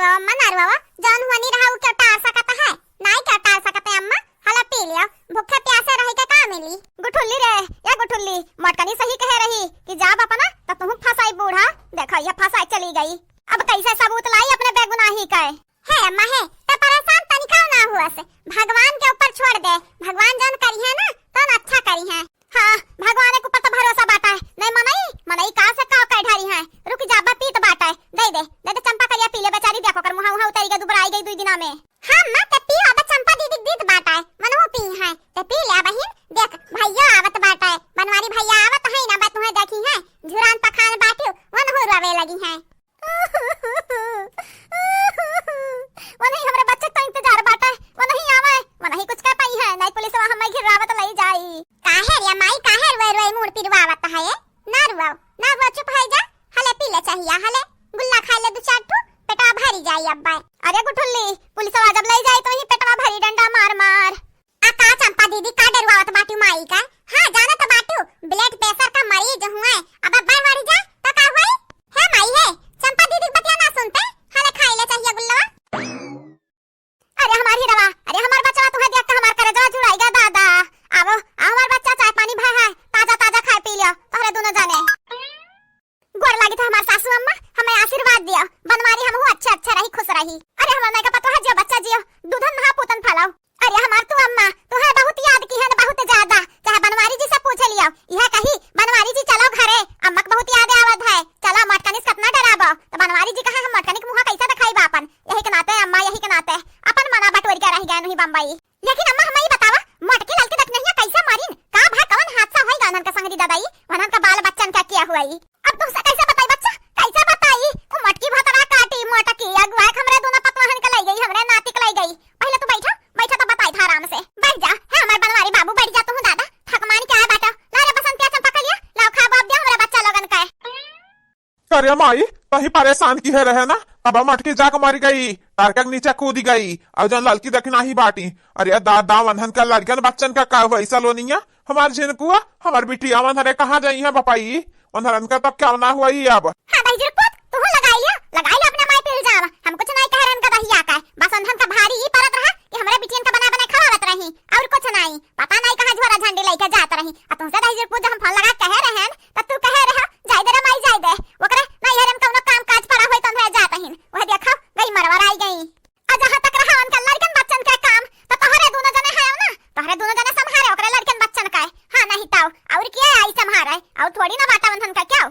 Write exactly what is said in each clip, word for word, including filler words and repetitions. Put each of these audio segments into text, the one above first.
तो अम्मा नरवा, जौन हुआ नहीं रहा, उ क्यों टार सकत है? नाई क्यों टार सकत है अम्मा? हला पी लियो, भूखे प्यासे रही के का मिली? गुठुल्ली रे, या गुठुल्ली, मोटकनी सही कहे रही कि जाब अपना, तो तुहूँ फंसाई बूढ़ा। देखो, ये फंसाई चली गई। अब कैसे सबूत लाई अपने बेगुनाही का? हे अम्मा हे, त परेशान तनिका ना हुअस, भगवान के ऊपर छोड़ दे, भगवान जौन करिहैं ना, तौन अच्छा करिहैं। हाँ, भगवान के ऊपर तो भरोसा बाटा है, नहीं मनई, मनई का से का कह ढारी है। रुक जा, बा पीत बाटा है, दे दे, दे दे चंपा करिया पी ले बेचारी, देखो ओकर मुँहा उहा उतरी गई, दुबराई गई दुई दिना में। हाँ अम्मा, ते पी, अब चंपा दीदी दीत बाटा है, मनहु पी है, ते पी ले बहिन, देख भैया आवत बाटा है, बनवारी भैया आवत है ना, बा तुहैं देखिहैं, झुरान पखान बाटिउ, वनहु रोवे लगिहैं। वो नहीं, हमरे बच्चे का इंतजार बाटे, वो नहीं आवे, वो नहीं कुछ कह पाई है, नहीं पुलिस वाला हमें घिरावत लई जाई। काहे रे माई, काहे रोए रोए मूड़ पिरवावत है? ना रुआओ, ना रुआओ, चुप है जा। हले पी ले चाहिया, हले गुल्ला खाई ले दो चार ठो, पेटवा भरी जाई अब्बे। अरे गुठुल्ली, पुलिस वाला जब लई जाई तो ही पेटवा भरी डंडा मार मार। आ का चंपा दीदी, का डरवावत बाटू माई का? हाँ, जानत बाटू, blood pressure का मरीज हुए। अब बढ़ बढ़ जा, तो का हुई? हे माई हे, चंपा दीदी के बतिया ना सुनते, हले खाई ले चाहिए गुल्लवा। अरे हमार हीरवा, अरे हमार बचवा, तुहे देख के हमार करेजवा जुड़ाई गया दादा। आवो, आ हमार बच्चा, चाय पानी भय है, ताजा ताजा खाए पी लियो, तोहरे दोनों जाने। गोड़ लागित है हमार सासू अम्मा, हमें आशीर्वाद दियो, बनवारी हमहू अच्छे अच्छे रही, खुश रही। अरे हमार नयका पतोह जियो, बच्चा जियो, दूधन नहा पूतन फलाओ। अरे हमार तू अम्मा, तुहे बहुत याद किहन, बहुत ज्यादा। चाहे बनवारी जी से पूछ लियो, यह कही, "बनवारी जी चलो घरे, अम्मा के बहुत याद आवत है, चलो मोटकनी से कितना डराबो।" तो बनवारी जी कहे, "हम मोटकनी के मुँह कैसे दिखाई बा अपन?" यही के नाते अम्मा, यही के नाते अपन मना बटोर के रह गए नहीं बम्बई। लेकिन अम्मा, हमें ये बतावा, मोटकी ललकी दखिनहिया कैसे मरिन? का भा कवन हादसा होई गा उन्हन का संगरी ददाई? उन्हन का बाल बच्चन का किया हुआ ई? अब तुमसे कैसे बताई बच्चा, कैसे बताई? वो मोटकी भतरा काटी, मोटकी अगुआ के हमरे दोनों पतवाहन के लाई गई, हमरे नाती के लाई गई। पहले तू बैठा, बैठा तो बताई था आराम से। बैठ जा, है हमार बनवारी बाबू, बैठ जा तू दादा। थक मान के आए बाटा। ला रे बसंतिया चंपा कलिया, लाओ खा बाप दे हमरे बच्चा लोगन का। अरे माई, तही परेशान किहे रहे ना, अब मोटकी जाके मर गई, तारका के नीचे कूद गई, और जौन ललकी दखिनही बाटी। अरे दादा, वन्हन का लड़कन बच्चन का का हुआ ऐसा लोनिया? हमार झिनकुआ, हमार बिटिया, वन्हरे कहाँ जाई है बपाई? वन्हरन का तब क्या ना हुआ ही अब। हाँ दहिजर पूत, तू लगाई लिया, लगाई लिया अपने माई पे इल्जाम। हम कुछ नहीं कह रहे इनका दहिया का, बस वन्हन का भारी ही परत रहा कि हमरे बिटियन का बना बना खवावत रही, और कुछ नहीं। पता नहीं कहाँ झोरा झंडी लेके जात रही। आ तुमसे दहिजर पूत जब हम फोन लगा कहे रहे हैं, तो तू कहे रहे, "जाई दे रे माई, जाई दे।" ओकरे नैहर में कौनो काम काज पड़ा होई तो हम जात रही। वह देखो, गई मरवर आई गई। आ जहाँ तक रहा उनका लड़कन बच्चन के काम, तो तोहरे दोनों जने है ना, तोहरे दोनों जने संभारे ओकरे लड़कन बच्चन का। हाँ, नहीं ताऊ, और के आई संभारे? और थोड़ी ना बाटा वन्हन का क्या?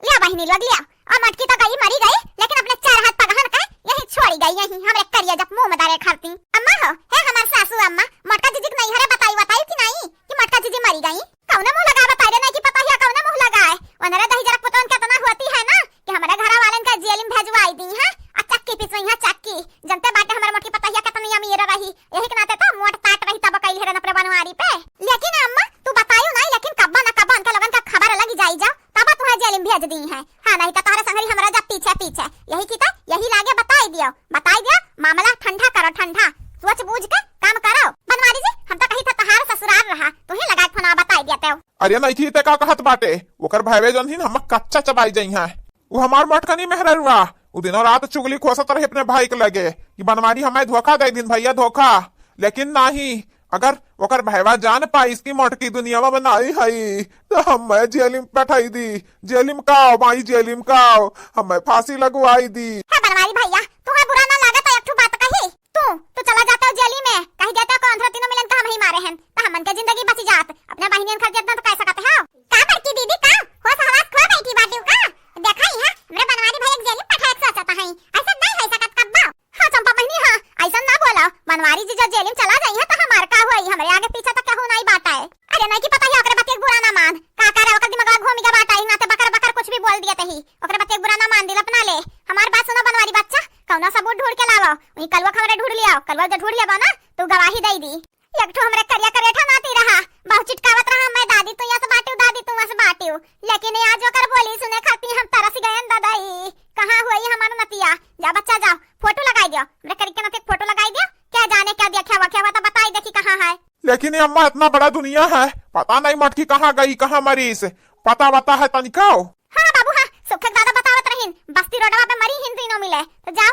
ले बहिनी लोग, ले। आ मोटकी तो गई, मरी गई, लेकिन अपने चार हाथ पगहन का यही छोड़ी गई, यही हमरे करिया जब मुंह में डारे खाती। अम्मा हो, हे हमार सासू अम्मा, मोटका जीजी के नैहरे बताई, बताई कि नहीं कि मोटका जीजी मरी गई? कौने मुंह लगा बताई रे, नहीं कि पता ही कौने मुंह लगाए। वनरे दहिजर पुतवन केतना होती है ना कि हमरे घर वालन का जेल में भेजवाई दी है, आ चक्की पिसवई है चक्की। जनते बाटे हमरे मोटकी पतोहिया केतनी अमीर रही, यही के नाते तो मोट ताट रही तब कैले रहन अपने बनवारी पे। लेकिन अम्मा, तू बतायू नहीं, लेकिन कब्बा न कब्बा उनके लोगन का खबर लगी जाई जा, तब तुहे जेल में भेज दी है। हाँ, नहीं तो तोहरे संगरी हमरा जब पीछे पीछे यही की तो यही लागे बताई दियो, बताई दियो, मामला ठंडा करो ठंडा, सोच बूझ के काम करो। बनवारी जी, हम तो कही था तहार ससुराल रहा, तू ही लगा के फोन बताई दिया तो। अरे नहीं की ते का कहत बाटे, ओकर भावे जौन ही हम कच्चा चबाई जाई है। वो हमार मोटकनी मेहररुआ, वो दिनों रात चुगली खोसत रहे अपने भाई के लगे कि बनवारी हमें धोखा दे दिन भैया, धोखा। लेकिन नहीं, अगर ओकर भैवा जान पाइस कि मोटकी दुनिया में बनाई हई, तो हमें जेल में बैठाई दी। जेल में का आओ, माई, जेल में का आओ, हमें फांसी लगवाई दी। हे बनवारी भैया, तुम्हें बुरा ना लगा तो एक ठो बात कही, तू, तू चला जाता हो जेल में, कही देता हो कौन तीनों मिलन का हम ही मारे हैं, तो हमन के जिंदगी बची जात, अपने बहिनियन खातिर इतना तो कह सकत हो। का बड़की दीदी, का होश हवास खो बैठी बाटिउ का? देखा ही है, हमरे बनवारी भैया के जेल में पठाए के सोचत हई, ऐसा नहीं हो सकत कब्बो। हाँ चंपा बहिनी, हाँ, ऐसा ना बोला। बनवारी जी जब जेल में चला जाई है तो हमार का होई? हमरे आगे पीछे तो केहू नहीं बाटा है। अरे नहीं कि पता ही ओकरे बतिया के बुरा ना मान। का करे, ओकर दिमाग घूम गया बाटा है, ना ते बकर बकर कुछ भी बोल दिया तही। ओकरे बतिया के बुरा ना मान दिल अपना ले। हमार बात सुनो बनवारी बच्चा, कौनो सबूत ढूंढ के लावो। वही कलवा खबरे ढूंढ लिया, कलवा जो ढूंढ लिया ना, तू गवाही दे दी। एक ठो हमरे करिया करेठा नाती रहा, बहुत चिटकावत रहा, "मैं दादी तू यस बाटिउ, दादी तू वस बाटिउ।" लेकिन ये आज ओकर बोली सुने खाती हम तरस गए दादाई। कहाँ हुई हमारा नतिया? जा बच्चा जाओ, फोटो लगाई दियो, हमरे करी के नाते फोटो लगाई दियो। क्या जाने क्या देखा हुआ, क्या हुआ तो बताई देखी कहाँ है। लेकिन ये अम्मा इतना बड़ा दुनिया है, पता नहीं मोटकी कहाँ गई, कहाँ मरीस, पता बता है तनिको? हाँ बाबू हाँ, सुखे दादा बतावत रहीन, बस्ती रोडवा पे मरी हिन तीनों मिले, तो जा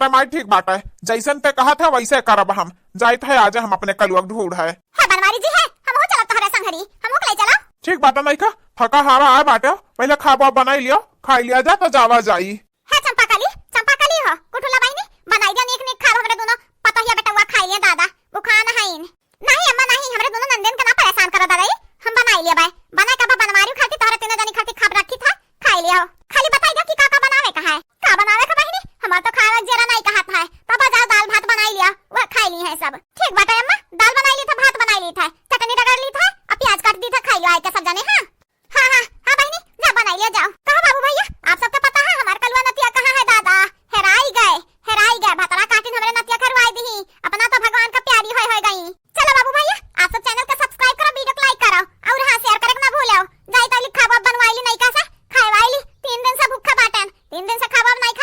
तै माई ठीक बाटे, जैसन तै कहत है वैसे करब हम। जाइत है आज हम अपने कलुआ के ढूंढ है। हे बनवारी जी है, हमहू चलब तोहरे संघरी, हमहू के ले चलो। ठीक बाटे, नहीं का थका हारा आए बाटे, पहले खाबा बनाई लियो, खाई लिया जा तो जावा जाई। हे चंपाकली, चंपाकली हो, कुठुला बहिनी, बनाई दिया नीक नीक खाब हमरे दोनों पतोहिया बेटवा खाई लिया दादा, उखान हईन। नहीं अम्मा नहीं, हमरे दोनों नंदेन के ना परेशान करो दादा, हम बनाई लिया बाय, बनाए का बा बनवारी खाती, तोहरे तीनों जनी खाती खाब रखी था, खाई लिया हो। खाली बताई दिया कि का का बनावे का है, का बनावे का बहिनी, हमार तो खाए का जेरा नहीं कहत है, तब जाओ दाल भात बनाई लिया, वह खाई ली है सब। ठीक बाटे अम्मा, दाल बनाई ली था, भात बनाई ली था, चटनी रगड़ ली था, अब प्याज काट दी था, खाई लिया आए के सब जने। हाँ। हाँ, हाँ, हाँ बहिनी, जा बनाई लिया जाओ। कहो बाबू भैया, आप सबके पता है हमार कलुआ नतिया कहाँ है दादा? हेराई गए, हेराई गए, भतरा काटिन हमरे नतिया खरवाई दिही, अपना तो भगवान का प्यारी होय होय गई। चलो बाबू भैया, आप सब channel का subscribe करो, video को like करो और हाँ share करे के ना भूलो। जाई तो लिखा बाप बनवाई ली नहीं कैसे खाए वाई ली, तीन दिन से भूखा बाटन, तीन दिन से खावा नहीं